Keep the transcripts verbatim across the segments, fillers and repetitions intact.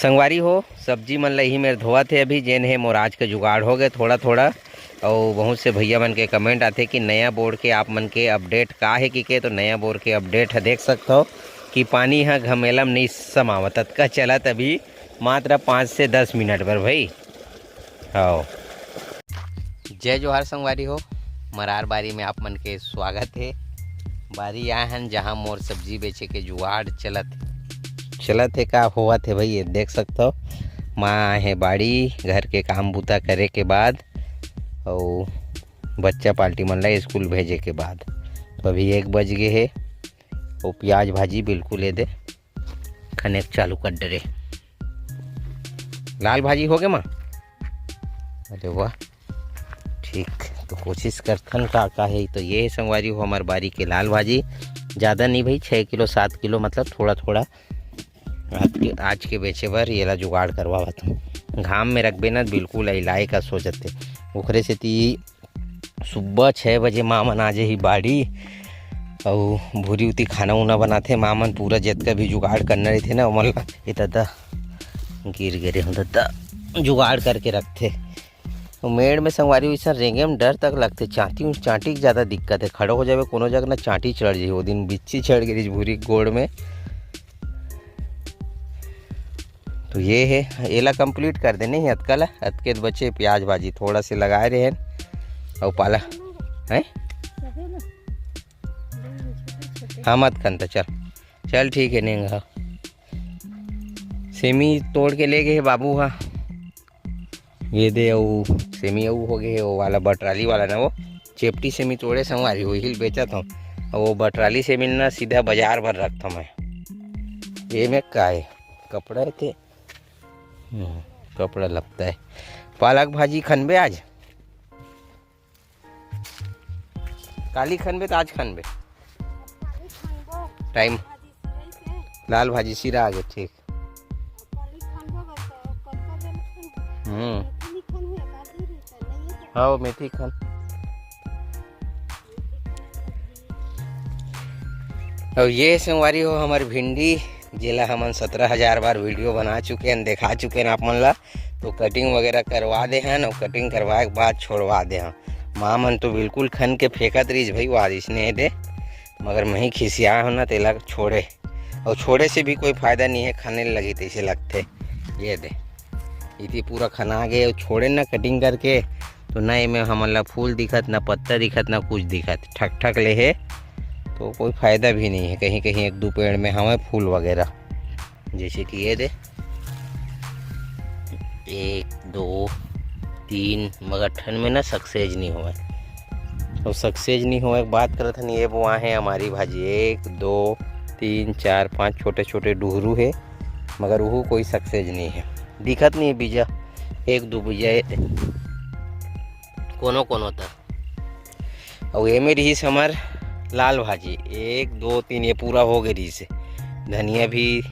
संगवारी हो, सब्जी मन ल इही मेर धोवत हे अभी, जेन हे मोर आज के जुगाड़ हो गए थोड़ा थोड़ा। अउ बहुत से भैया मन के कमेंट आथे कि नया बोर के आप मन के अपडेट का हे कि के, तो नया बोर के अपडेट ह देख सकथव कि पानी ह घमेलम नइ समावत, अतका चलत अभी मात्र पाँच से दस मिनट बर भाई। हव। जय जोहार संगवारी हो, मरार बारी में आप मन के स्वागत हे। बारी आए हन जहाँ मोर सब्जी बेचे के जुगाड़ चलत हे। चलत हे का होवत हे भाई, ये देख सकथव। माँ आए हे बाड़ी घर के काम बूता करे के बाद, अउ बच्चा पार्टी मन ला स्कूल भेजे के बाद। तो अभी एक बज गए हे, अउ प्याज भाजी बिल्कुल ये दे खनेक चालू कर डरे। लाल भाजी हो गे माँ? अरे वाह, ठीक। तो कोशिश करथन का का हे। तो ये संगवारी हो हमर बारी के लाल भाजी, ज़्यादा नहीं भाई, छः किलो सात किलो, मतलब थोड़ा थोड़ा आज के, आज के बेचे बर येला जुगाड़ करवावत हूँ। घाम में रखबे ना, बिल्कुल अइलाए का सोचत हे। ओखरे सेती सुबह छः बजे माँ मन आ जाही बाड़ी, अउ भूरी उती खाना उना बनाथे माँ मन। पूरा जतका भी जुगाड़ करना रहिथे ना, ओमन ला, ए ददा, गिर गे रे हूँ ददा, जुगाड़ करके रखथे। तो मेड़ में संगवारी वैसा रेंगे में डर तक लगथे। चांटी, चांटी के ज़्यादा दिक्कत हे, खड़ो हो जावे कोनो जगह ना, चांटी चढ़ जाही। वो दिन बिच्छी चढ़ गई भूरी के गोड़ में। तो ये हे, एला कंप्लीट कर देने ही अतका ला, अतके बचे प्याज भाजी थोड़ा से लगाए रहे हैं। अउ पाला, हैं? हाँ, मत खन त चल, चल ठीक है, नेंगा। सेमी तोड़ के ले गए हे बाबू हा। ये दे, अउ सेमी अउ हो गए हे, वो वाला बटराली वाला ना, वो चेपटी सेमी तोड़े संगवारी, वही ल बेचत हूँ। अउ वो बटराली सेमी ना सीधा बाजार भर रखता मैं। ये में का हे? कपड़ा हे ते? हम्म, कपड़ा लगता है। पालक भाजी खनबे आज? काली खनबे तो आज खनबे? टाइम। लाल भाजी सीरा आगे, ठीक। हम्म। हाँ, वो मेथी खन। अउ ये संगवारी हो हमर भिंडी, जेला हमन सत्रह हजार बार वीडियो बना चुके हन, देखा चुके हन आप मन ला। तो कटिंग वगैरह करवा दे हन, अउ कटिंग करवाए के बाद छोड़वा दे हन। माँ मन तो बिल्कुल खन के फेंकत रहिस भाई, वारिस ने दे, मगर मैं ही खिसिया हूँ ना, तेला छोड़े। अउ छोड़े से भी कोई फायदा नहीं है, खाने लगी तैसे लगते। ये दे, इति पूरा खना गए, अउ छोड़े ना कटिंग करके, तो ना एमे हमन ला फूल दिखत, ना पत्ता दिखत, ना कुछ दिखत, ठक ठक ले हे। तो कोई फायदा भी नहीं है। कहीं कहीं एक दो पेड़ में हवे फूल वगैरह, जैसे कि ये दे, एक, दो, तीन, मगर ठन में ना सक्सेस नहीं होवे। तो सक्सेस नहीं होवे, बात करत हन, ये बोआ है हमारी भाजी, एक, दो, तीन, चार, पाँच छोटे छोटे डुहरू है, मगर वो कोई सक्सेस नहीं है, दिखत नहीं है बीजा, एक दो बीजा है, कोनो कोनो तर। अउ एमे रिहिस हमर लाल भाजी, एक, दो, तीन, ये पूरा हो गए रिहिस हे। धनिया भी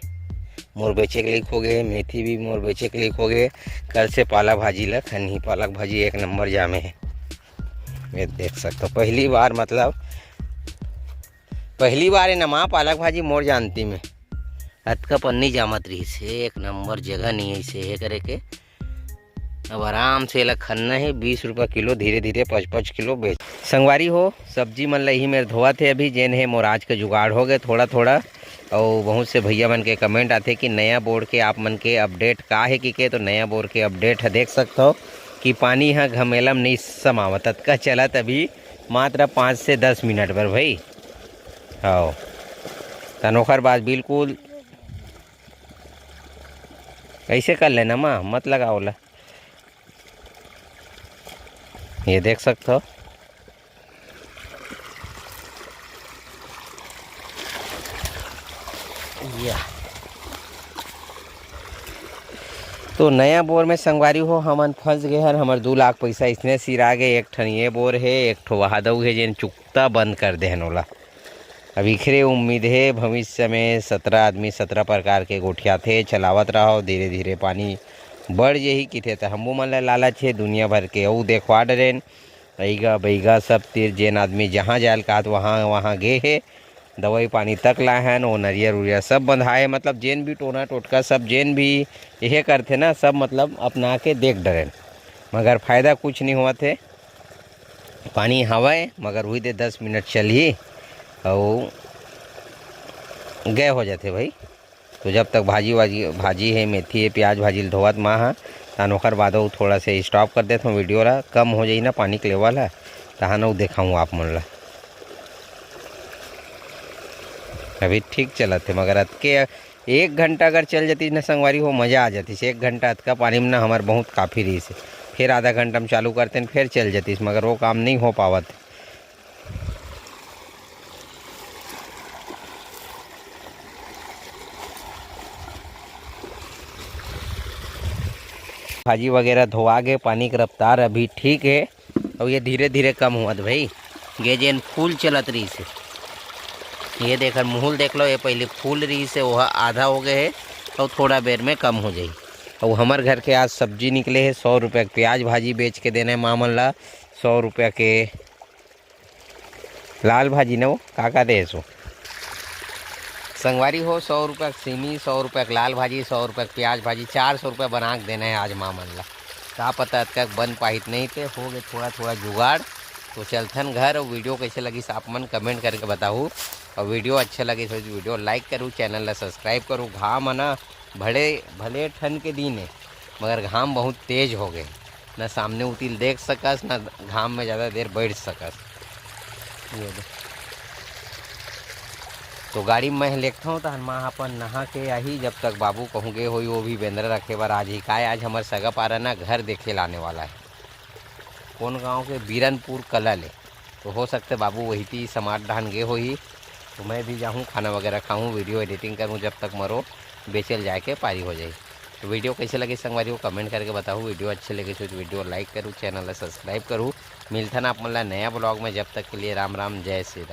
मोर बेचे के लायक हो गए, मेथी भी मोर बेचे के लायक हो गए। कल से पालक भाजी ला खनही, पालक भाजी एक नंबर जामे हे। ये देख सकते हो, पहली बार, मतलब पहली बार है ना माँ, पालक भाजी मोर जानती में अतका पन्नी जामत रहिस हे, एक नंबर जगह नहीं है इसे हे करे के। अब आराम से एला खनना हे, बीस रुपया किलो, धीरे धीरे पाँच पाँच किलो बेच। संगवारी हो, सब्जी मन ल इही मेर धोवत हे अभी, जेन हे मोर आज के जुगाड़ हो गए थोड़ा थोड़ा। अउ बहुत से भैया मन के कमेंट आथे कि नया बोर के आप मन के अपडेट का हे कि के, तो नया बोर के अपडेट ह देख सकथव कि पानी ह घमेला म नइ समावत, अतका चलत अभी मात्र पाँच से दस मिनट बर भाई। हव, तन ओखर बाद बिल्कुल ऐसे कर लेना माँ, मत लगाओ ला। ये देख सकथव। या। तो नया बोर में संगवारी हो, हमन फंस गए हन। हमर दू लाख पैसा इसने सिरा गे। एक ठन ये बोर हे, एक ठो वहा दऊ हे, जेन चुकता बंद कर दे हन ओला। अब इखरे उम्मीद हे, भविष्य में सत्रह आदमी सत्रह प्रकार के गोठियाथे, चलावत रहो, धीरे धीरे पानी बढ़ जही किथे। त हमू मन ला लालच हे दुनिया भर के, अऊ देखवा डरेन, अइगा बइगा सब तीर जेन आदमी जहाँ जायल कहत वहाँ वहाँ गे हे, दवाई पानी तक लाए हन, वो नरियर उरियर सब बंधाए, मतलब जेन भी टोना टोटका सब जेन भी यह करथे ना, सब मतलब अपना के देख डरेन, मगर फायदा कुछ नहीं होवत हे। पानी हवय मगर वही दे दस मिनट चलही, अउ गए हो जाथे भाई। तो जब तक भाजी वाजी, भाजी है, मेथी है, प्याज भाजी ल धोवत मा हा, तहन ओखर बाद अउ थोड़ा से स्टॉप कर देथों वीडियो ला, कम हो जाही ना पानी के लेवल ह, तहन अउ देखाऊँ आप मन ला। अभी ठीक चलत हे, मगर अतके एक घंटा अगर चल जातीस ना संगवारी हो, मजा आ जातीस। एक घंटा अतका पानी में ना हमार बहुत काफी रहीस हे। फिर आधा घंटा में चालू करते, फिर चल जातीस, मगर वो काम नहीं हो पावत। भाजी वगैरह धोआ गे, पानी के रफ्तार अभी ठीक है, और ये धीरे धीरे कम हुआ था भाई। ये जेन फूल चलत रहीस हे, ये देखन मुहुल देख लो, ये पहले फूल रहीस हे, वो आधा हो गए है और थोड़ा बेर में कम हो जाही। और हमर घर के आज सब्जी निकले है, सौ रुपया के प्याज भाजी बेच के देना है मामन ला, सौ रुपया के लाल भाजी न वो का का दे सो। संगवारी हो, सौ रुपया के सीमी, सौ रुपया के लाल भाजी, सौ रुपया के प्याज भाजी, चार सौ रुपया बना के देना है आज मामन ला। का पता अतका के बन पाहित नहीं ते हो गए थोड़ा थोड़ा जुगाड़। तो चलथन घर। और वीडियो कैसे लगिस आप मन कमेंट करके बताहू, और वीडियो अच्छे लगिस हो तो वीडियो लाइक करू, चैनल ला सब्सक्राइब करू। घाम है ना, भले भले ठंड के दिन है, मगर घाम बहुत तेज हो गए, ना सामने उतिल देख सकस, ना घाम में ज़्यादा देर बैठ सकस। ये दे। तो गाड़ी में मैं लेगथों, तहन माँ अपन नहा के आही, जब तक बाबू कहूँ गे होई, वो भी बेंदरा रखे बर आज ही। काय आज हमर सगा पारा ना घर देखे लाने वाला है, कौन गांव के बीरनपुर कला ले, तो हो सकते बाबू वही ती समाट डहान गे होही। तो मैं भी जाहूँ, खाना वगैरह खाऊँ, वीडियो एडिटिंग करूँ, जब तक मरो बेचल जाए के पारी हो जाए। तो वीडियो कैसे लगे संगवारी हो कमेंट करके बताओ। वीडियो अच्छे लगे तो वीडियो लाइक करूँ, चैनल ला सब्सक्राइब करूँ। मिलथन आप मन ला नया ब्लॉग में, जब तक के लिए राम राम, जय श्री राम।